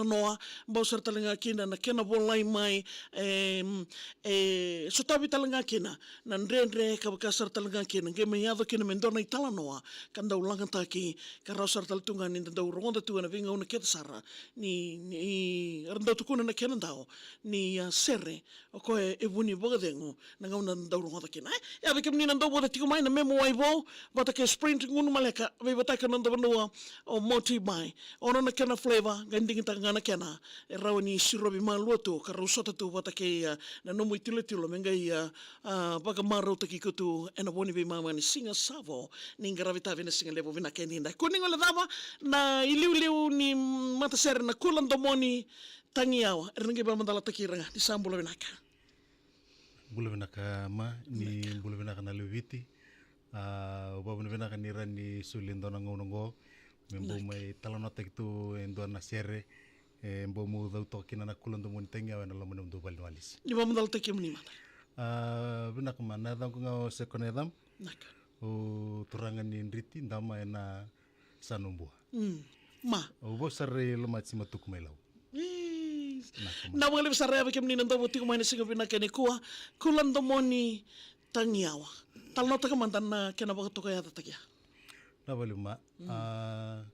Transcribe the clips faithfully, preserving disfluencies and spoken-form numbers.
noa, bau sara tale ga kina na kena volai mai, e, e sotavi tale ga kina na dredre ka vaka sara tale ga kina qai mai yaco kina me dua na italanoa ka dau lagataki, ka rawa sara tale tu ga ni da dau rogoca tu ena veigauna kece sara ni, ni ra dau tukuna na kena dau ni a sere o koya e vuni vakacegu na gauna da dau rogoca kina. E, ia vei kemuni na dau vota tiko mai na Memo Wai Vou vata kei Sprint Gunu Maleka, veivataki na noda vanua o Moti Bai. Ono na kena flavor, qai digitaka ga na kena e rawa ni sirovi malua tu ka rau sota tu vata kei, a, na nomu itilotilo me qai, a, a, vakamarautaki iko tu ena vo ni veimama ni siga sa vo ni qaravi tavi na siga levu vinaka e nida. Kua ni gole cava na iliuliu ni matasere na Kula Domoni Tagiyawa, era na qai vakamacalataki ira ga. Ni sa bula vinaka. Bula vinaka ma, ni bula vinaka na lewe Viti. A, au vakavinavinaka ni ra ni soli e dua na gauna oqo me bau mai talanoataki tu e dua na sere e bau mau cau toka kina na Kula Domoni Tagiyawa ena loma ni nomudou vale ni walesi. Ni vakamacalataki kemuni mada. A, vinaka ma, na yacaqu ga o Seko na yacaqu. Naka. O turaga ni Driti, Dama ena Sanobua. Mm. Ma. Au vosa rai Lomati Matuku mai Lau. Is. Naka ma. Na vakalevu sara ya vei kemuni na dau vota tiko mai na siga vinaka nikua. Kula Domoni Tagiyawa. Talanoataka mada na kena vakatokayacataki ya. Na vale ma. Mm. A,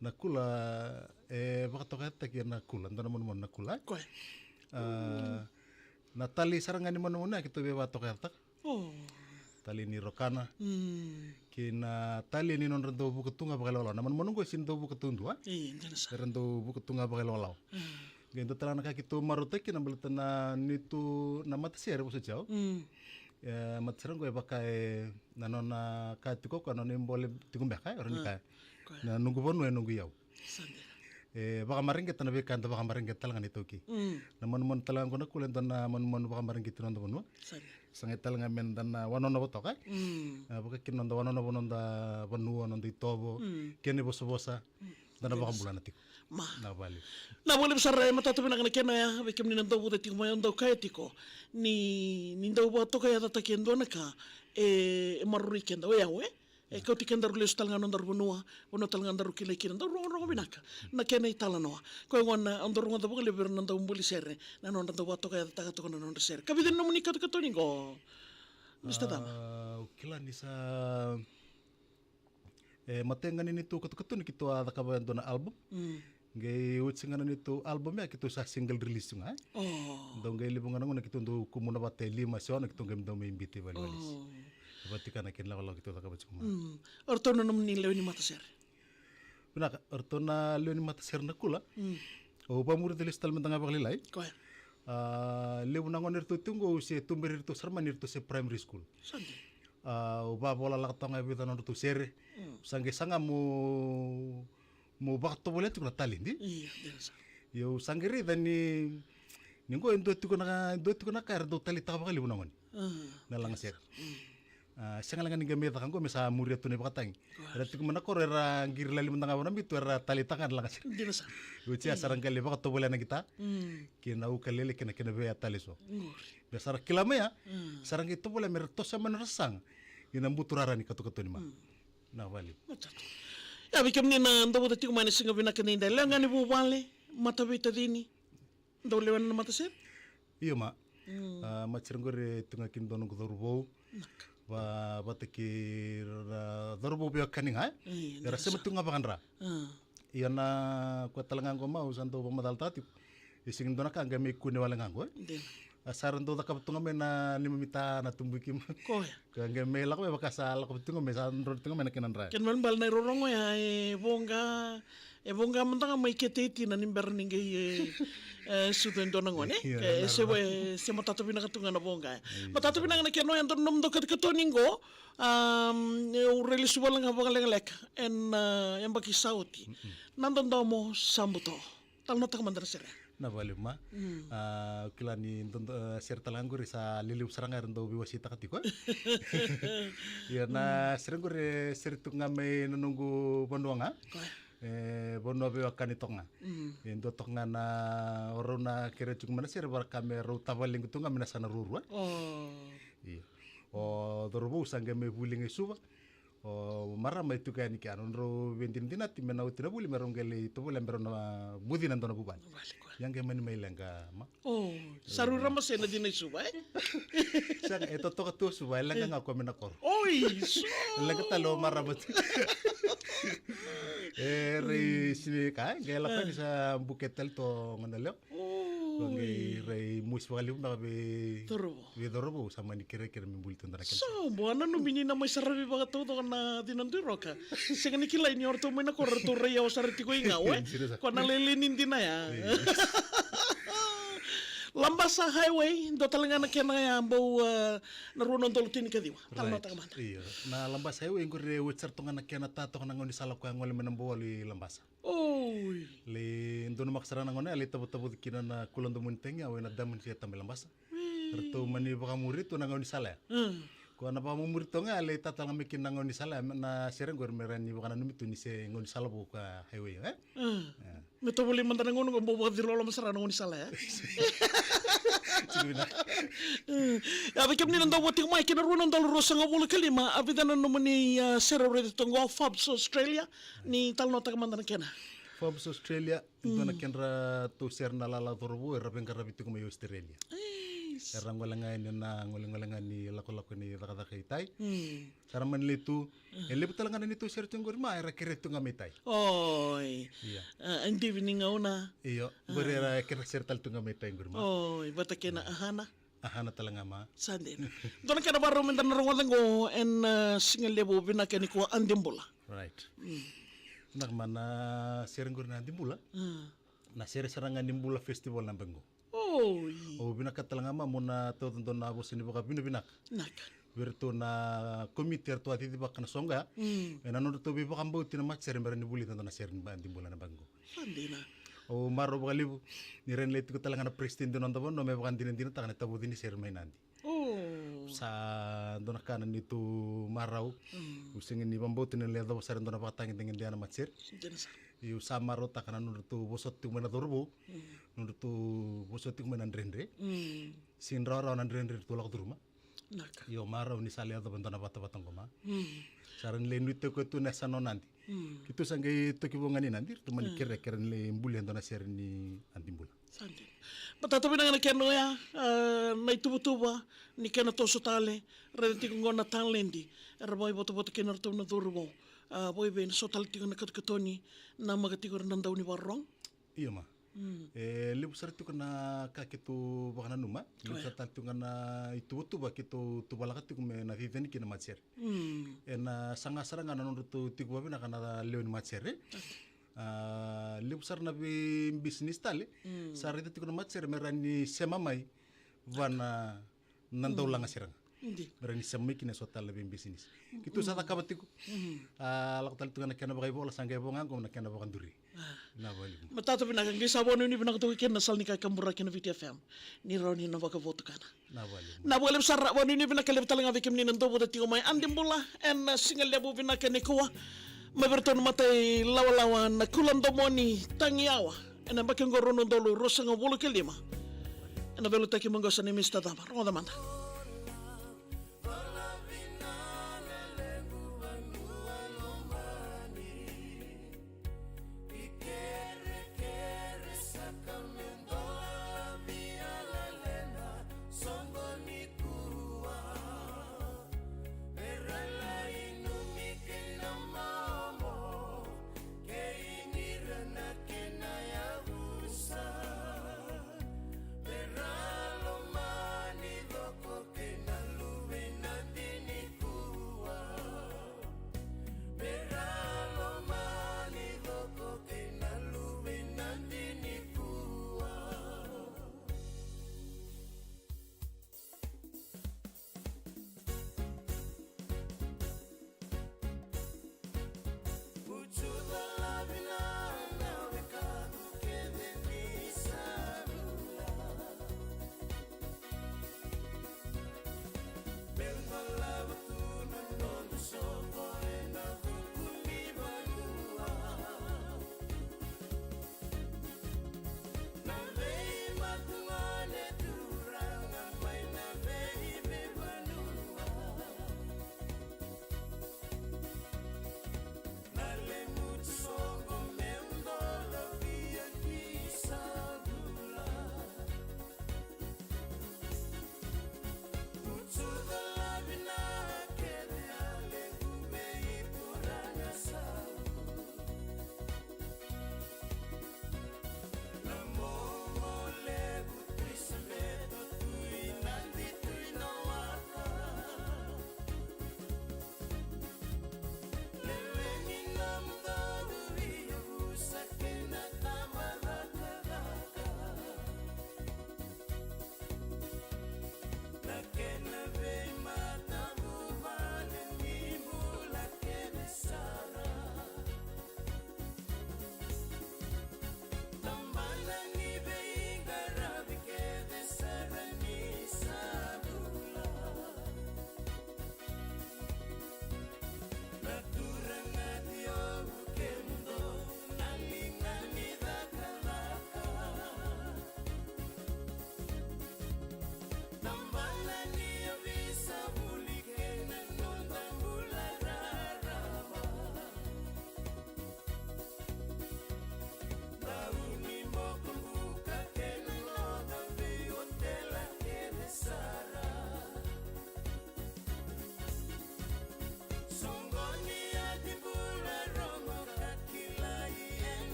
na kula, e vakatokayacataki na kula, dua na manumanu na kula. Koya. A, na talei sara ga ni manumanu ya keitou via vakatokayacataka. O. Talei ni rokana. Mm. Kei na talei ni nodra dau vuka tu ga vakailawalawa. Na manumanu oqo e sega ni dau vuka taudua. E, dina sara. Era dau vuka tu ga vakailawalawa. Mm. Qai dua tale ga na ka keitou marautaka kina baleta na neitou na matasere, vosoti au. Mm. E, matasere oqo e vaka e na nona ka tiko, ko na nona ibole tiko beka, e, o rawa ni kaya. Koya. Na noqu vanua e noqu iyau. Sa dina. E vakamareqeta na veika eda vakamareqeta tale ga na iTaukei. Mm. Na manumanu tale ga oqo na kula e dua na manumanu vakamareqeti na noda vanua. Sa dina. Sa qai tale ga me da na wanonova toka. Mm. E, vaka kina noda wanonova noda vanua, noda itovo, mm, kena ivosavosa. Mm. Da na vakabulana tiko. Ma. Na vale. Na vale sara e matata vinaka na kena ya, vei kemuni na dau vota tiko mai, au dau kaya tiko ni, ni dau vakatokayacataki e dua na ka e, e maroroi keda, o yau, e? E kauti kedaru lesu tale ga nodaru vanua, vanua tale ga daru kilai kina, daru rogorogo vinaka na kena italanoa. Koya gona au dau rogoca vakalevu vei ira na dau buli sere na nodra dau vakatokayacataka toka na nodra sere. Ka vica na nomuni katokatoni qo, Mister Dama? A, au kila ni sa, e, matai ga ni neitou katokatoni keitou a cakava e dua na album. Mm. Qai oti ga na neitou album ya keitou sa single release ga, e? O. Dau qai levu ga na gauna keitou dau kumuna vata e lima se ono keitou qai dau mai biuta i vale ni walesi. O. Vata kei na kena lakolako keitou cakava tiko mai. Mm. O ratou na nomuni lewe ni matasere? Vinaka, o ratou na lewe ni matasere na kula. Mm. Au vakamuri lesu tale mada ga vakalailai. Koya. A, levu na gone ratou tiko qo au se tuberi ratou sara mai ni ratou se primary school. Sa dina. A, au vavola lako toka ga e vica na nodratou sere. Mm. Sa qai saga mo mo vakatovolea tiko na taledi. Io, dina sara. Io, au sa qai raica ni, ni qo e dua tiko na, dua tiko na ka era dau taleitaka vakalevu na gone. Ah, na lagasere. Mm. A, sega ga ni qai mai caka qo me sa muria tu na ivakatagi. Koya. Era tiko mai na koro era qiri lali mada ga vanabitu era taleitaka ga na lagasere. Dina sara. Oti ya sa ra qai lai vakatovolea na gita. Mm. Kei na ukulele kei na, kei na veiya tale eso. Qori. Me sa ra kila mai ya, mm, sa ra qai tovolea me ra toso mai na nodra sasaga ina buturara ni katokatoni ma. Mm. Na vale. Matata. Ia, vei kemuni na dau vota tiko mai na siga vinaka nidai, lewe ga ni vuvale, mataveitacini, dau lewena na matasere? Io ma. Mm. A, matasere qori e tu ga kina dua noqu cauravou. Naka. Va, vata kei ra cauravou veiwekani ga, e? Io, era sema tu ga vakadra. A. Ia na koya tale ga qo ma au sa dau vakamacalataka tiko. E sega ni dua na ka qai mai kune wale ga qo, e? Dina. A sa ra dau cakava tu ga mai na neimami ta na tubuki ma. Koya. Ka qai mai lako mai vaka sa lako tu ga mai sa dro tu ga mai na kena dra. Kena ibalebale na irorogo ya e voqa, e voqa mada ga mai kete i tina ni bera ni qai e, e sucu e dua na gone. Io, e, na se, e se matata vinaka tu ga na voqa ya. Io. Matata vinaka na kena oya dua na nomudou katikatoni qo. Am, e, au rai lesu wale ga vakalekaleka ena, a, yabaki sa oti. Mm-mm. Na dodomo sa buto. Talanoataka mada na sere. Na vale ma. Mm. A, au kila ni dodo, e, sere tale ga qori sa lelevu sara ga era dau veiwaseitaka tiko, e? Ia na, mm, sere qori e sere tu ga mai na noqu vanua ga. Koya. E vanua veiwekani toka ga. Mm. E dua toka ga na, o rau na kerea tiko mai na sere, vaka me rau tavalequ tu ga mai na yasana ruarua. O. Io. O cauravou sa qai mai vuli ga i Suva. O marama e tuka yani kea, nodrau veidinadinati me na oti na vuli me rau qai lai tovolea me rau na vuci na dua na vuvale. Vale koya. Ia qai mani mai leqa, ma. O, sa rui rama se na cina i Suva, e? Sega, e totoka tu o Suva, e leqa ga o koya mai na koro. Oi, so. E leqa tale o marama tu. E rei sini ka, e qai lako yani sa buke tale tu o gone yalewa. Ko qai rai musi vakalevu beka vei cauravou. Vei cauravou, sa mani kerekere me buli tu dua na kena. So, bua nanumi ni na mai saravi vakataucoko na cina duiroka. Sega ni kilai ni o ratou mai na koro ratou rai yawa sara tiko i Gau, e? Sega sara. Ko na lele ni dina ya. Io. Labasa Highway, dua tale ga na kena ya bau, e, na rua na udolu tinikaciwa. Right. Talanoataka mada. Io. Na Labasa Highway qori e oti sara tu ga na kena ta toka na gaunisala koya gole mai na Bauwalu i Labasa. Oi. Lai donumaka sara na gauna ya, lai tavotavoci kina na kula domoni tagi, au ena damu ni siga tabu i Labasa. Ui. Ratou mani vakamuri tu na gaunisala ya. Mm. Ko na vakamuri tu ga, lai tatala ga mai kina na gaunisala ya, na sere qori me rawa ni vakananumi tu ni se gaunisala vou ka highway, e? Mm. E. Me tovolei mada na gauna qo bau vakaciloloma sara na gaunisala ya. Sega vinaka. Mm. Ia, vei kemuni na dau votiko mai kei na rua na udolu ruasagavulu ka lima, a vica na nomuni, a, sere au raica tu qo, Forbes Australia. Ni talanoataka mada na kena. Forbes Australia, dua na kedratou sere na lala cauravou era veiqaravi tiko mai Australia. Era gole ga yani na golegole ga ni lakolako ni cakacaka i tai. Sa ra mani lai tu. E levu tale ga na neitou sere tiko qori ma era kerea tu ga mai tai. Oi. Ia. A, a divi ni gauna. Io, qori era kerea sere tale tu ga mai tai qori ma. Oi, vata kei na Ahana. Ahana tale ga ma. Sa dina. Dua na kena vakarau meda na rogoca qo ena, a, siga levu vinaka nikua, Adibula. Right. Vinaka ma na sere qori na Adibula. Na sere sara ga ni Bula Festival na yabaki qo. Oi. Au vinakata tale ga ma mo na tauca dua na vosa ni vakavinavinaka. Vinaka. Vei iratou na komiti eratou a cicivaka na soqo ya. Ena nodratou veivakabauti na matasere me rawa ni vulica dua na sere ni Adibula na yabaki qo. Sa dina. Au marau vakalevu ni rawa ni lai tiko tale ga na president ni noda vanua me vakadinadinataka na tavoci ni sere mai Nadi. Sa dua na ka na neitou marau. Au sega ni vakabauta ni lai yacova sara e dua na vakatagedegede ena matasere. Dina sara. Au sa marautaka na nodratou vosota tiko mai na cauravou. Nodratou vosota tiko mai na dredre. Sega ni rawarawa na dredre ratou lako curuma. Vinaka. Io, marau ni sa lai yacova e dua na vatavata qo ma. Sa ra ni lai nuitaki koya tu na yasana o Nadi. Keitou sa qai toki vou ga ni Nadi, ratou mani kerekere ni lai bulia e dua na sere ni Adibula. Sa dina. Matata vinaka na kena oya, a, na ituvatuva ni kena toso tale, raica tiko qo na taledi era vakaivotavota kina ratou na cauravou. A, vakaivei na so tale tiko na katokatoni, namaka tiko era na dau ni vakarorogo. Io ma. E levu sara tiko na ka keitou vakananuma. Levu sara tale tiko ga na ituvatuva keitou tuvalaka tiko me na cicini kina matasere. Ena saga sara ga na nodratou tiko vavinaka na lewe ni matasere. A, levu sara na veibisinisi tale sa raica tiko na matasere me rawa ni sema mai vana na dau laga sere ga. Me rawa ni sema mai kina eso tale na veibisinisi. Keitou sa cakava tiko. A, lako tale tiko ga na kena vakaivola, sa qai vo ga qo na kena vakaduri. Vinaka vakalevu. Matata vinaka, qai sa vakanuinui vinaka toka kina na sala ni kakaburaki na Viti F M. Ni rawa ni na vakavotukana. Vinaka vakalevu. Vinaka vakalevu sara, vakanuinui vinaka levu tale ga vei kemuni na dau vota tiko mai Adibula ena siga levu vinaka nikua. Mai vei iratou na mata ilawalawa na kula domoni tagiyawa ena yabaki oqo rua na udolu ruasagavulu ka lima. Ena veiliutaki mai qo sa nei Mister Cava. Rogoca mada.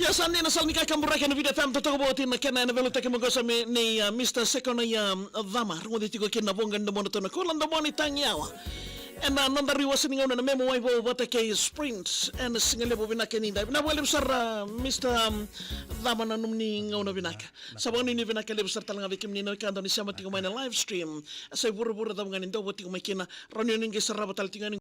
Sa ni na sala ni kakaburaki ena Viti F M, totoka voti na kena ena veilutaki maqosa me nei, ah, Mister Sekonaia, ah, Cama. Rogoci tiko kina na voqa ni domodratou na Kula Domoni Tagiyawa. Ena noda ri wasa ni gauna na Memo Wai Vou vata kei Sprint. Ena siga levu vinaka ni dai. Vinaka vakalevu sara, ah, Mister, um, Cama, na nomuni gauna vinaka. Sa vakanuinui vinaka levu sara tale ga vei kemuni na wekada ni sema tiko mai na live stream. Sa i vuravura cava ga ni dau vata tiko mai kina. Rawa ni o ni qai sarava tale tiko yani